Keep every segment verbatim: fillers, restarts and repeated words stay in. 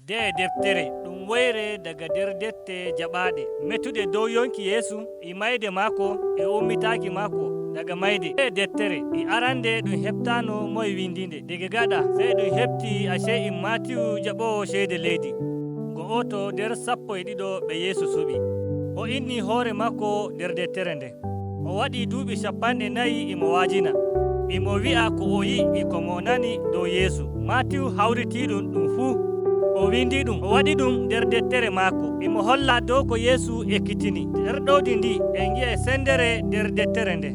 Ndee deftere ɗum woyre daga nder dette jaɓaaɗe metuɗe dow yonki Yeesu, e mayde maako, e ummitaaki maako daga mayde. Ndee deftere e arande ɗum heɓtaano moye winndinde. Daga gaɗa, sey ɗum heɓti a cee'in Maatiyu jaɓoowo ceede leydi, go'oto nder sappo e ɗiɗo ɓe Yeesu suɓi. O inni hoore maako nder deftere nde. O waɗi duuɓi cappanɗe nayi imo waajina. Imo wi'a ko o yi'i e ko mo nani dow Yeesu. Maatiyu hawriti ɗum ɗum fuu. O winndi ɗum, o waɗi ɗum nder deftere maako. Imo holla dow ko Yeesu ekkitini. Nder ɗowdi ndi, en ngi'ay sendere nder deftere nde.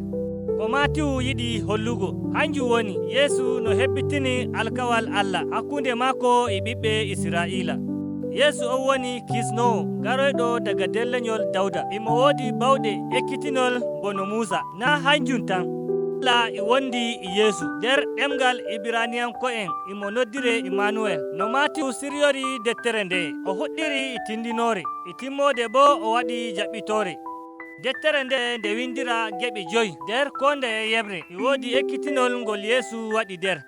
Ko Maatiyu yiɗi hollugo, hanjum woni, Yeesu no hebbitini alkawal Allah hakkunde maako e ɓiɓɓe Israa'iila. Yeesu on woni kisnoowo garoyɗo daga nder lenyol Dawda. Imo woodi bawɗe ekkitinol bono Muusa. Naa hanjum tan, Allah e wondi e Yeesu. Nder ɗemngal Ibraaniyanko'en imo noddiree Immanuwel. No Maatiyu siryori deftere nde, o huɗɗiri e tindinoore, e timmoode boo o waɗi jaɓɓitoore. Deftere nde, nde winndira geɓe joy. Nder koo ndeye yeɓre, e woodi ekkitinol ngol Yeesu waɗi nder.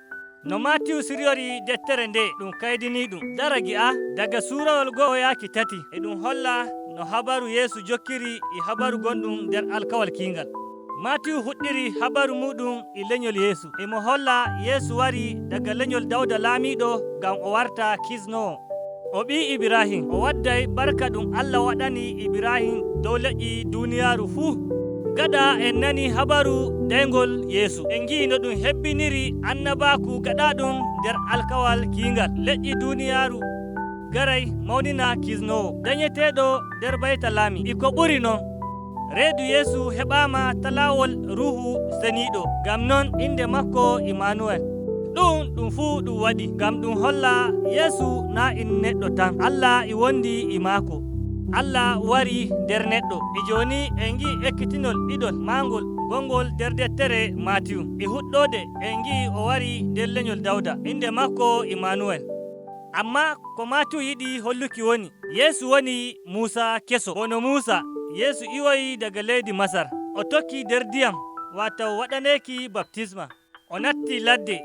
No Maatiyu siryori deftere nde, ɗum kaydiniiɗum. Dara gi'a, daga suurawol go'o yaaki tati, e ɗum holla no habaru Yeesu jokkiri e habaru gonɗum nder alkawal kiingal. Maatiyu huɗɗiri habaru muuɗum e lenyol Yeesu. Imo holla Yeesu wari daga lenyol Dawda laamiiɗo ngam o warta kisnoowo. O ɓii Ibraahim, o wadday barka ɗum Allah waɗani Ibraahim dow leƴƴi duuniyaaru fuu. Gaɗa en nani habaru dayngol Yeesu, en ngi'i no ɗum hebbiniri annabaaku gaɗaaɗum nder alkawal kiingal. Leƴƴi duuniyaaru garay mawnina kisnoowo danyeteeɗo nder Baytalaami. E ko ɓuri non, reedu Yeesu heɓaama talaawol Ruuhu Seniiɗo, ngam non innde maako Immanuwel. Ɗum, ɗum fuu ɗum waɗi ngam ɗum holla Yeesu naa' in neɗɗo tan, Allah e wondi e maako. Allah wari nder neɗɗo. E jooni en ngi'i ekkitinol ɗiɗol maangol gongol nder deftere Maatiyu. E huɗɗoode en ngi'i o wari nder lenyol Dawda. Innde maako Immanuwel. Ammaa ko Maatiyu yiɗi holluki woni, Yeesu woni Muusa keso. Bono Muusa, Yeesu iwoyi daga leydi Masar. O tokki nder ndiyam, waato waɗaneeki baptisma. O natti ladde.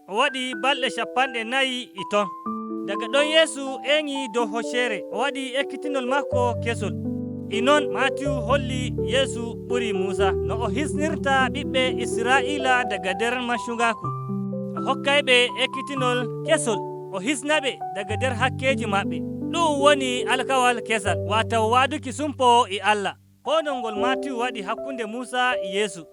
O waɗi balɗe cappanɗe nayi e ton. Daga ɗon Yeesu eenyi dow hocceere, o waɗi ekkitinol maako kesol. E non Maatiyu holli Yeesu ɓuri Muusa, no o hisnirta ɓiɓɓe Israa'iila daga nder maccuŋgaaku. O hokkay ɓe ekkitinol kesol, o hisna ɓe daga nder hakkeeji maɓɓe. Ɗu'um woni alkawal kesal, waato waaduki sumpo e Allah. Koonol ngol Maatiyu waɗi hakkunde Muusa e Yeesu,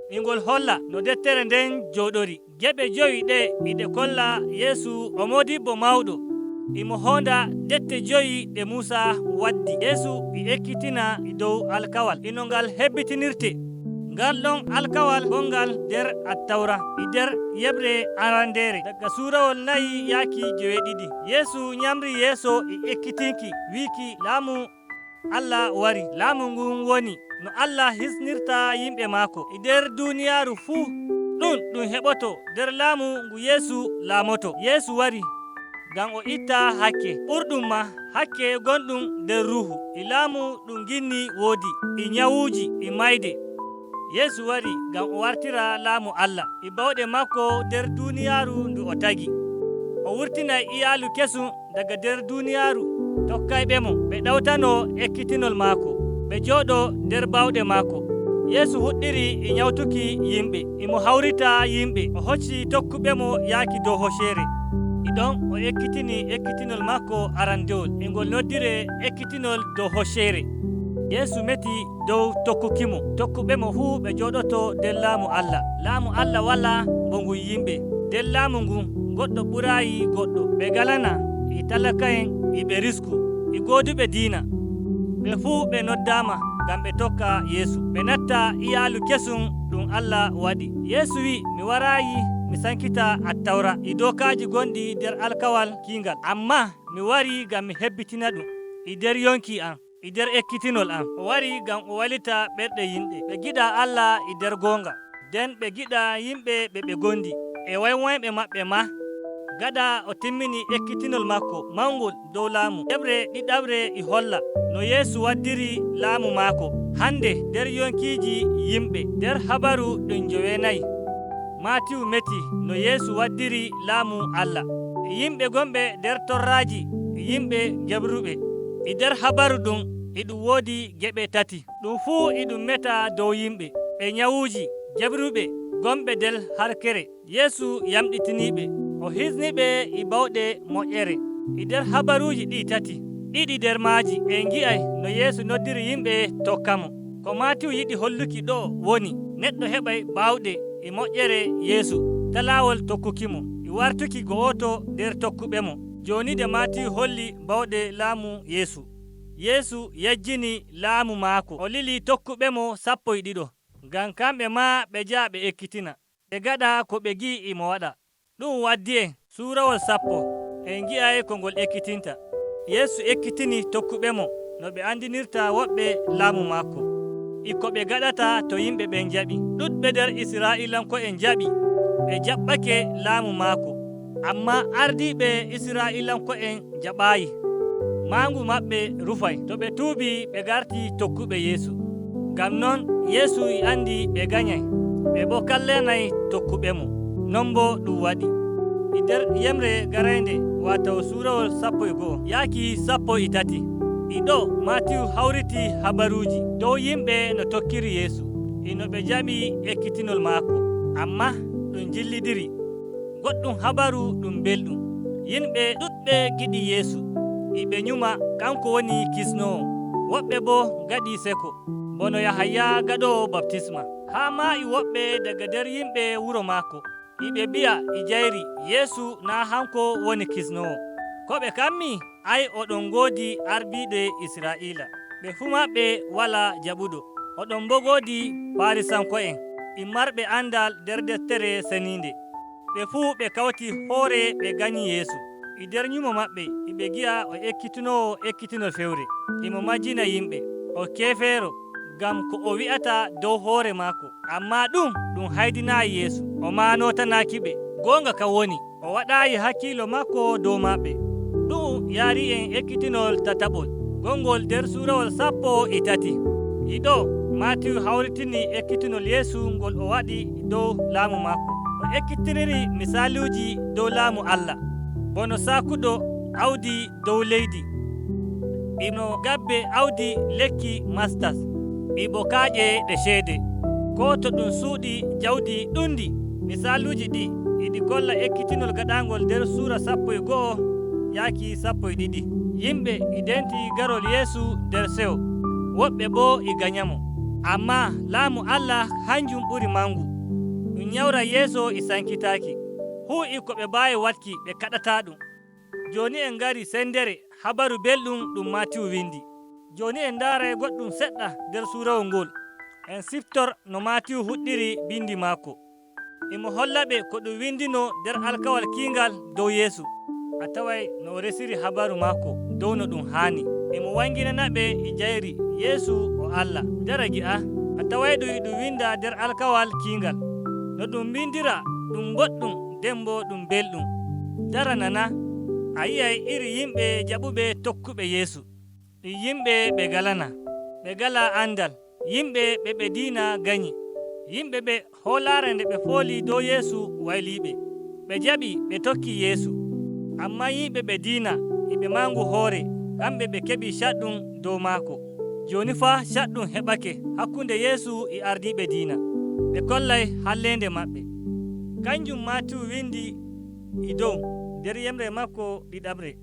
e ngol holla no deftere nden jooɗori. Geɓe jowi ɗe iɗe kolla Yeesu o moodibbo mawɗo. Imo hoonda dette jowi ɗe Muusa waddi. Yeesu e ekkitina e dow alkawal, e no ngal hebbitinirtee. Ngal ɗon alkawal gonngal nder Attawra, e nder yeɓre arandeere, daga suurawol nayi yaaki joweeɗiɗi. Yeesu nyamri yeeso e ekkitinki, wiiki, Laamu Allah wari. Laamu ngun woni no Allah hisnirta yimɓe maako e nder duuniyaaru fuu. Ɗum, ɗum heɓoto nder laamu ngu Yeesu laamoto. Yeesu wari ngam o itta hakke, ɓurɗum maa hakke gonɗum nder ruuhu, e laamu ɗum ginni woodi, e nyawuuji, e mayde. Yeesu wari ngam o wartira laamu Allah e bawɗe maako nder duuniyaaru ndu o tagi. O wurtinay iyaalu kesum daga nder duuniyaaru, tokkayɓemo ɓe ɗawtano ekkitinol maako, ɓe jooɗo nder bawɗe maako. Yeesu huɗɗiri e nyawtuki yimɓe, imo hawrita yimɓe. O hocci tokkuɓemo yaaki dow hocceere. E ɗon o ekkitini ekkitinol maako arandewol, e ngol noddiree ekkitinol dow hocceere. Yeesu meti dow tokkukimo. Tokkuɓemo fuu ɓe jooɗoto nder laamu Allah. Laamu Allah walaa bo ngun yimɓe. Nder laamu ngun, goɗɗo ɓuraayi goɗɗo. Ɓe ngalanaa, e talaka'en, e ɓe risku, e gooduɓe diina. Ɓe fuu ɓe noddaama ngam ɓe tokka Yeesu. Ɓe natta iyaalu kesum ɗum Allah waɗi. Yeesu wi'i, "Mi waraayi mi sankita Attawra e dookaaji gonɗi nder alkawal kiingal, ammaa mi warii ngam mi hebbitina ɗum e nder yonki am." E nder ekkitinol am. O wari ngam o waylita ɓerɗe yimɓe. Ɓe ngiɗa Allah e nder goonga. Nden ɓe ngiɗa yimɓe ɓe ɓe ngondi, e wanywanyɓe maɓɓe maa. Gaɗa o timmini ekkitinol maako mawngol dow laamu, yeɓre ɗiɗaɓre e holla no Yeesu waddiri laamu maako. Hande nder yonkiiji yimɓe, nder habaru ɗum joweenayi. Maatiyu meti no Yeesu waddiri laamu Allah. E yimɓe gonɓe nder torraaji, e yimɓe gebruɓe. E nder habaru ɗum, iɗum woodi geɓe tati. Ɗum fuu iɗum meta dow yimɓe. Ɓe nyawuuji, gebruɓe, gonɓe nder harkere. Yeesu yamɗitiniiɓe, o hisniɓe e bawɗe moƴƴere. E nder habaruuji ɗi tati, ɗiɗi nder maaji en ngi'ay no Yeesu noddiri yimɓe tokkamo. Ko Maatiyu yiɗi holluki ɗo woni, neɗɗo heɓay bawɗe e moƴƴere Yeesu ta laawol tokkukimo, e wartuki go'oto nder tokkuɓemo. Jooni nde Maatiyu holli bawɗe laamu Yeesu. Yeesu yejjini laamu maako, o lili tokkuɓemo sappo e ɗiɗo, ngam kamɓe maa ɓe njaha ɓe ekkitina, ɓe ngaɗa ko ɓe ngi'i imo waɗa. Ɗum waddi en, suurawol sappo, en ngi'ay ko ngol ekkitinta. Yeesu ekkitini tokkuɓemo no ɓe andinirta woɓɓe laamu maako, e ko ɓe ngaɗata to yimɓe ɓen njaɓi. Ɗuɗɓe nder Israa'iilanko'en njaɓi, ɓe jaɓɓake laamu maako. Ammaa ardiiɓe Israa'iilanko'en jaɓaayi. Maangu maɓɓe rufay. To ɓe tuubii, ɓe ngarti tokkuɓe Yeesu. Ngam non, Yeesu e andi ɓe nganyay, ɓe boo kallanay tokkuɓemo. Non boo ɗum waɗi. E nder yemre garaynde, waato suurawol sappo e go'o, yaaki sappo e tati, e ɗo Maatiyu hawriti habaruuji dow yimɓe no tokkiri Yeesu, e no ɓe jaɓi ekkitinol maako. Ammaa ɗum jillidiri. Goɗɗum habaru ɗum belɗum. Yimɓe ɗuɗɓe ngiɗi Yeesu, e ɓe nyuma kanko woni kisnoowo. Woɓɓe boo ngaɗi seko, bono Yahaya gaɗoowo baptisma. Haa maa e woɓɓe daga nder yimɓe wuro maako, e ɓe mbi'a e jayri, Yeesu naa hanko woni kisnoowo. Ko ɓe kammi? Ay, oɗon ngoodi ardiiɓe Israa'iila. Ɓe fuu maɓɓe walaa jaɓuɗo. Oɗon boo ngoodi Faarisanko'en, e marɓe andal nder Deftere Seniinde. Ɓe fuu ɓe kawti hoore ɓe ganyi Yeesu. E nder nyumo maɓɓe, e ɓe ngi'a o ekkitinoowo ekkitinol fewre. Imo majjina yimɓe, o keefeero, ngam ko o wi'ata dow hoore maako. Ammaa ɗum, ɗum haydinaayi Yeesu. O maanotanaaki ɓe. Goonga ka woni, o waɗaayi hakkiilo maako dow maɓɓe. Ɗu'um yaari en ekkitinol tataɓol, gongol nder suurawol sappo e tati. E ɗo, Maatiyu hawritini ekkitinol Yeesu ngol o waɗi dow laamu maako. O ekkitiniri misaaluuji dow laamu Allah, bono saakuɗo awdi dow leydi. Ino gabbe awdi lekki mastas, e boo kaaƴe ɗe ceede. Koo to ɗum suuɗi jawdi ɗundi, misaaluuji ɗi iɗi kolla ekkitinol gaɗaangol nder suura sappo e go'o yaaki sappo e ɗiɗi. Yimɓe e ndenti garol Yeesu nder seyo, woɓɓe boo e ganyamo. Ammaa laamu Allah hanjum ɓuri mangu. Ɗum nyawra yeeso e sankitaaki. Huu e ko ɓe mbaawi waɗki ɓe kaɗataa ɗum. Jooni en ngari sendere Habaru Belɗum ɗum Maatiyu windi. Jooni en ndaaray goɗɗum seɗɗa nder suurawol ngol. En siftor no Maatiyu huɗɗiri bindi maako. Imo holla ɓe ko ɗum windino nder alkawal kiingal dow Yeesu. A taway no o resiri habaru maako dow no ɗum haani. Imo wanginana ɓe e jayri Yeesu o Allah. Dara gi'a, a taway ɗum e ɗum winda nder alkawal kiingal. No ɗum windira ɗum boɗɗum, nden boo ɗum belɗum. Dara nana, a yi'ay iri yimɓe jaɓuɓe tokkuɓe Yeesu. Ɗum yimɓe ɓe galana, ɓe gala andal, yimɓe ɓe ɓe diina ganyi. Yimɓe ɓe hoolaare nde ɓe fooli dow Yeesu wayliiɓe. Ɓe jaɓi, ɓe tokki Yeesu. Ammaa yimɓe ɓe diina e ɓe mangu hoore, kamɓe ɓe keɓi caɗɗum dow maako. Jooni fa caɗɗum heɓake hakkunde Yeesu e ardiiɓe diina. Ɓe kollay halleende maɓɓe. Kanjum Maatiyu windi e dow nder yemre maako ɗiɗaɓre.